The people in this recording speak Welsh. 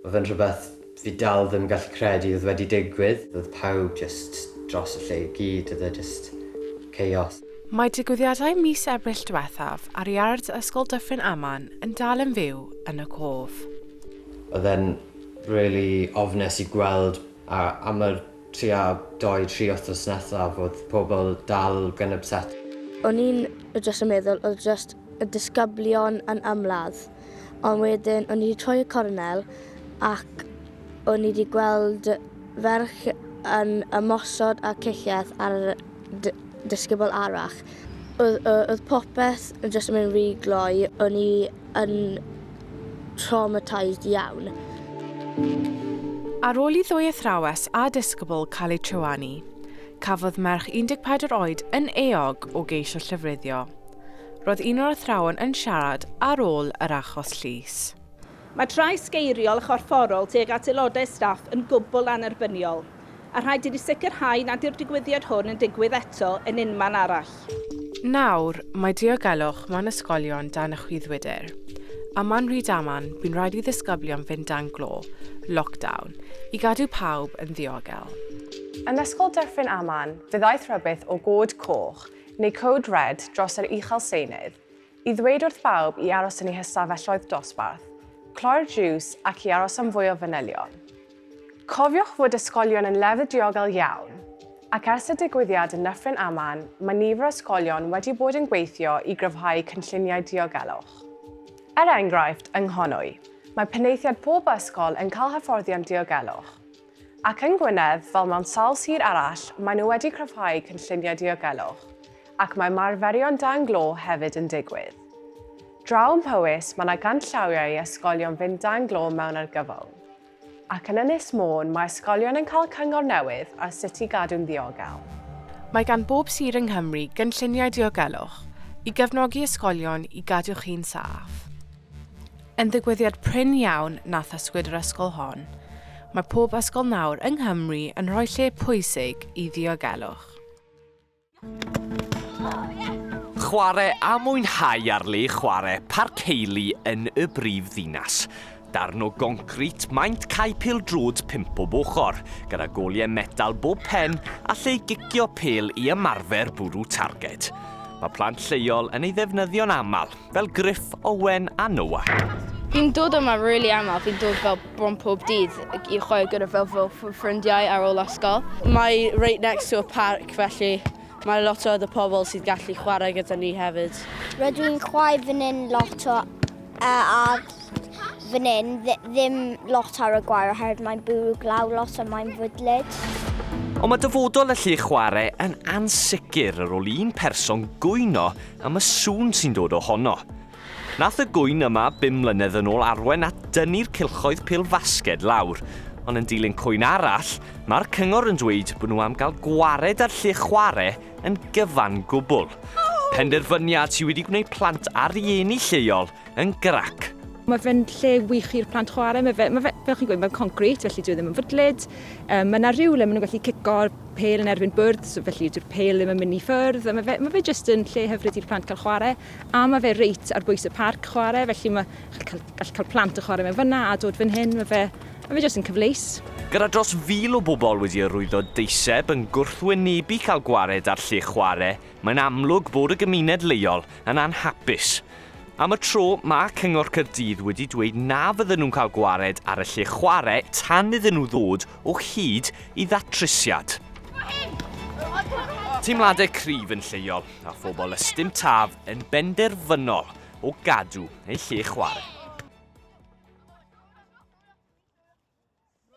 Oedd e'n rhywbeth fi dal ddim yn gallu credu oedd wedi digwydd. Oedd pawb just dros y lle i gyd, oedd e just chaos. Mae digwyddiadau mis Ebrill diwethaf ar iard Ysgol Dyffryn Aman yn dal yn fyw yn y cof. Oedd e'n really ofnus i gweld a am yr tua dou, tri wythnos nesaf oedd pobl dal yn upset. O'n i'n jyst yn meddwl oedd jyst y disgyblion yn ymladd. Ond wedyn o'n i wedi troi y cornel ac o'n i wedi gweld ferch yn ymosod a cilliaeth ar disgybl arall. Oedd, oedd popeth yn jyst yn mynd rhy gloi, o'n i yn traumatised iawn. Ar ôl i ddwy athrawes a disgybl cael eu trywanu, cafodd merch 14 oed yn euog o geisio llofruddio. Roedd un o'r athrawon yn siarad ar ôl yr achos llys. Mae trais geiriol a chorfforol tuag at aelodau staff yn gwbl annerbyniol, a rhaid i ni sicrhau nad yw'r digwyddiad hwn yn digwydd eto yn unman arall. Nawr, mae diogelwch mewn ysgolion dan y chwyddwydr. Yma'n Rhydaman, bu'n rhaid i ddisgyblion fynd dan glo, lockdown, i gadw pawb yn ddiogel. Yn Ysgol Dyffryn Aman, fe ddaeth rhybudd o god coch, neu Code Red dros yr Uchel Seinydd, i ddweud wrth bawb i aros yn eu hystafelloedd dosbarth, cloi'r drws ac i aros am fwy o fanylion. Cofiwch fod ysgolion yn lefydd diogel iawn, ac ers y digwyddiad yn Nyffryn Aman, mae nifer o ysgolion wedi bod yn gweithio i gryfhau cynlluniau diogelwch. Er enghraifft, yng Nghonwy, mae penaethiaid pob ysgol yn cael hyfforddiant diogelwch. Ac yng Ngwynedd, fel mewn sawl sir arall, maen nhw wedi cryfhau cynlluniau diogelwch, ac mae ymarferion dan glo hefyd yn digwydd. Draw ym Mhowys, mae 'na ganllawiau i ysgolion fynd dan glo mewn argyfwng. Ac yn Ynys Môn, mae ysgolion yn cael cyngor newydd ar sut i gadw'n ddiogel. Mae gan bob sir yng Nghymru gynlluniau diogelwch i gefnogi ysgolion i gadw chi'n saff. Yn ddigwyddiad prin iawn nath ysgwyd yr ysgol hon, mae pob ysgol nawr yng Nghymru yn rhoi lle pwysig i ddiogelwch. Chwarae a mwynhau ar le chwarae Parc Heili yn y brif ddinas. Darn o goncrit maint cae pêl-droed pump bob ochr, gyda goliau metal bob pen a lle i gicio pêl i ymarfer bwrw targed. Mae plant lleol yn ei ddefnyddio'n aml, Fel Griff, Owen a Noah. Fi'n dod yma really aml, fi'n dod fel bron pob dydd i chwarae gyda fel fy ffrindiau ar ôl ysgol. Mae right next to a park felly mae lot o other pobl sydd gallu chwarae gyda ni hefyd. Rydw i'n chwarae fan hyn lot o uh, a fan hyn, ddim lot ar y gwair oherwydd mae'n bwrw glaw lot a mae'n fwdlyd. Ond mae dyfodol y lle chwarae yn ansicr ar ôl un person gwyno am y sŵn sy'n dod ohono. Nath y gŵyn yma bum mlynedd yn ôl arwain at dynnu'r cylchoedd pêl-fasged lawr, ond yn dilyn cwyn arall, mae'r cyngor yn dweud bod nhw am gael gwared â'r lle chwarae yn gyfan gwbl. Penderfyniad sydd wedi gwneud plant a rhieni lleol yn grac. Mae fe'n lle wych i'r plant chwarae. Mae fe, mae fe, fel chi'n gweud, mae'n concrit, felly dyw e ddim yn fwdlyd. Um, mae yna rhyw le maen nhw'n gallu cico'r pêl yn erbyn bwrdd, so felly dyw'r pêl ddim yn mynd i ffwrdd. A mae fe, mae fe jyst yn lle hyfryd i'r plant cael chwarae. A mae fe reit ar bwys y parc chwarae, felly mae gallu cael, cael plant yn chwarae mewn fyna a dod fan hyn. Mae fe, mae fe jyst yn cyfleus. Gyda dros 1,000 o bobl wedi arwyddo deiseb yn gwrthwynebu cael gwared ar lle chwarae, mae'n amlwg bod y gymuned leol yn anhapus. Am y tro, mae Cyngor Caerdydd wedi dweud na fydden nhw'n cael gwared ar y lle chwarae tan iddyn nhw ddod o hyd i ddatrysiad. Teimladau cryf yn lleol, a phobl Ystum Taf yn benderfynol o gadw eu lle chwarae.